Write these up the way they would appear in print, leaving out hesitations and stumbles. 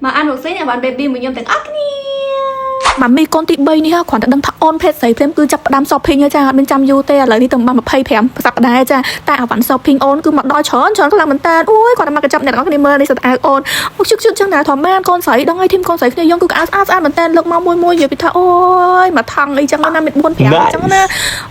មក unboxing អីវ៉ាន់ baby មួយខ្ញុំទាំងអស់គ្នា។ ម៉ាមីកូនទី3នេះគ្រាន់តែដឹងថាអូនភេទស្រីភ្លាមគឺចាប់ផ្ដើម shopping ហើយចាអត់មានចាំយូរទេឥឡូវនេះទៅបាន25សប្តាហ៍ចាតែអីវ៉ាន់ shopping អូនគឺមកដល់ច្រើនច្រើនខ្លាំងមែនតើអូយគាត់តែមកកញ្ចប់អ្នកទាំងអស់គ្នាមើលនេះសតអាវអូនអូជឹកជឹកចឹងណាធម្មតាកូនស្រីដឹងហើយធីមកូនស្រីគ្នាយើងគឺក្អៅស្អាតស្អាតមែនតើលើកមកមួយមួយនិយាយពីថាអូយមកថង់អីចឹងណាមាន4 5ចឹងណា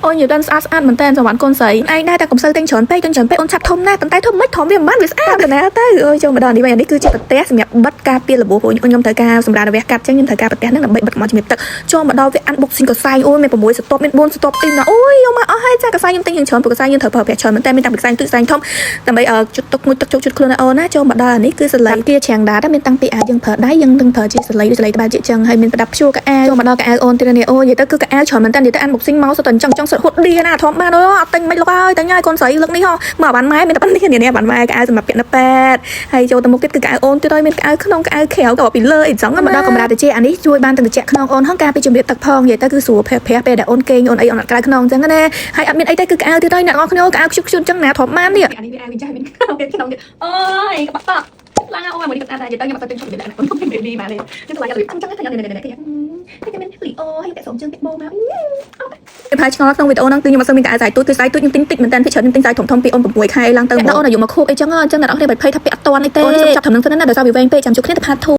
អូយនិយាយដល់ស្អាតស្អាតមែនតើសម្រាប់កូនស្រីឯងដែរតែកុំសូវទិញច្រើនពេកទិញច្រើនពេកអូនឆាប់ធំណាស់ប៉ុន្តែធំមិនធំវាមិនបានវាស្អាតណាទៅអូយចូលមកដល់នេះវិញអានេះគឺជាប្រទេសសម្រាប់បិទការពាររបួសព្រោះខ្ញុំត្រូវការសម្រាប់វះកាត់ចឹងខ្ញុំត្រូវការប្រទេសហ្នឹងដើម្បីបិទកុំឲ្យជំរាបទឹកចូលមកដល់វា unboxing កសែងអូយមាន6ស្ទាប់មាន4ស្ទាប់ទីណាអូយយកមកអស់ហើយចាកសែងខ្ញុំទិញយ៉ាងច្រើនព្រោះកសែងយើងត្រូវប្រើប្រាស់ច្រើនមែនតើមានតាំងពីកសែងទូចកសែងធំដើម្បីជុតទឹកមួយទឹកជោគជុតខ្លួនអូនណាចូលមកដល់អានេះគឺសលៃគាច្រាំងដាតមានតាំងពីអាយើងប្រើដៃយើងនឹងប្រើជាសលៃដូចសលៃក្បាលជាចឹងហើយមានប្រដាប់ព្យួរកៅចូលមកដល់កៅអូនទៀតនេះអូយនិយាយទៅគឺកៅច្រើនមែនតើនិយាយទៅ unboxing មកសុទ្ធតែចង់ចង់សុទ្ធហួតឌីណាធំបានអូអត់ទិញមិនលោកអើយតែញ៉ាយកូនស្រីលើកនេះហ៎មកបានម៉ែមានតែប៉ុណ្នេះនេះបានម៉ែកៅសម្រាប់ពាក់នៅពេទ្យហើយចូលទៅមុខទៀតគឺកៅអូនទៀតហើយមានកៅក្នុងកៅក្រៅក៏ពីលើអីចឹងមកដល់កម្រាលតិចអានេះជួយបានទាំងត្រជាក់ខ្នងអូនហងការពីជំរាបទឹកផងនិយាយទៅគឺស្រួលភេះភេះពេលដែលអូនគេងអូនអីអូនអត់ក្រៅខ្នងចឹងណាហើយអត់មានអីទេគឺកៅទៀតហើយអ្នកនរគ្នាកៅខ្ជុកខ្ជុនចឹងណាធំបាននេះ អានេះវាអាវវិញចាស់មានមានក្នុងទៀតអូយកបាក់តក់ឡើងអូយមួយនេះក៏ស្អាតដែរនិយាយទៅខ្ញុំអត់ទៅទិញឈុតវាដាក់អូន baby មកនេះខ្ញុំឆ្លៃឲ្យអញ្ចឹងទៅនេះនេះនេះហើយមានលីអូហើយតែសុំជើងពាក់បោមក តែផាឆ្ងល់ក្នុងវីដេអូហ្នឹងគឺខ្ញុំអត់សូវមានកៅអៅសាយទូចគឺសាយទូចខ្ញុំទិញតិចមែនតើពីច្រើនខ្ញុំទិញសាយធំធំពីអូន6ខែឡើងទៅអូនអាយុមកខួបអីចឹងអញ្ចឹងអ្នកនរគ្នាបាច់ភ័យថាពាក់អត់តាន់អីទេអូនសូមចាប់ត្រឹមហ្នឹងសិនណាដោយសារវាវែងពេកចាំជួបគ្នាទៅ part 2។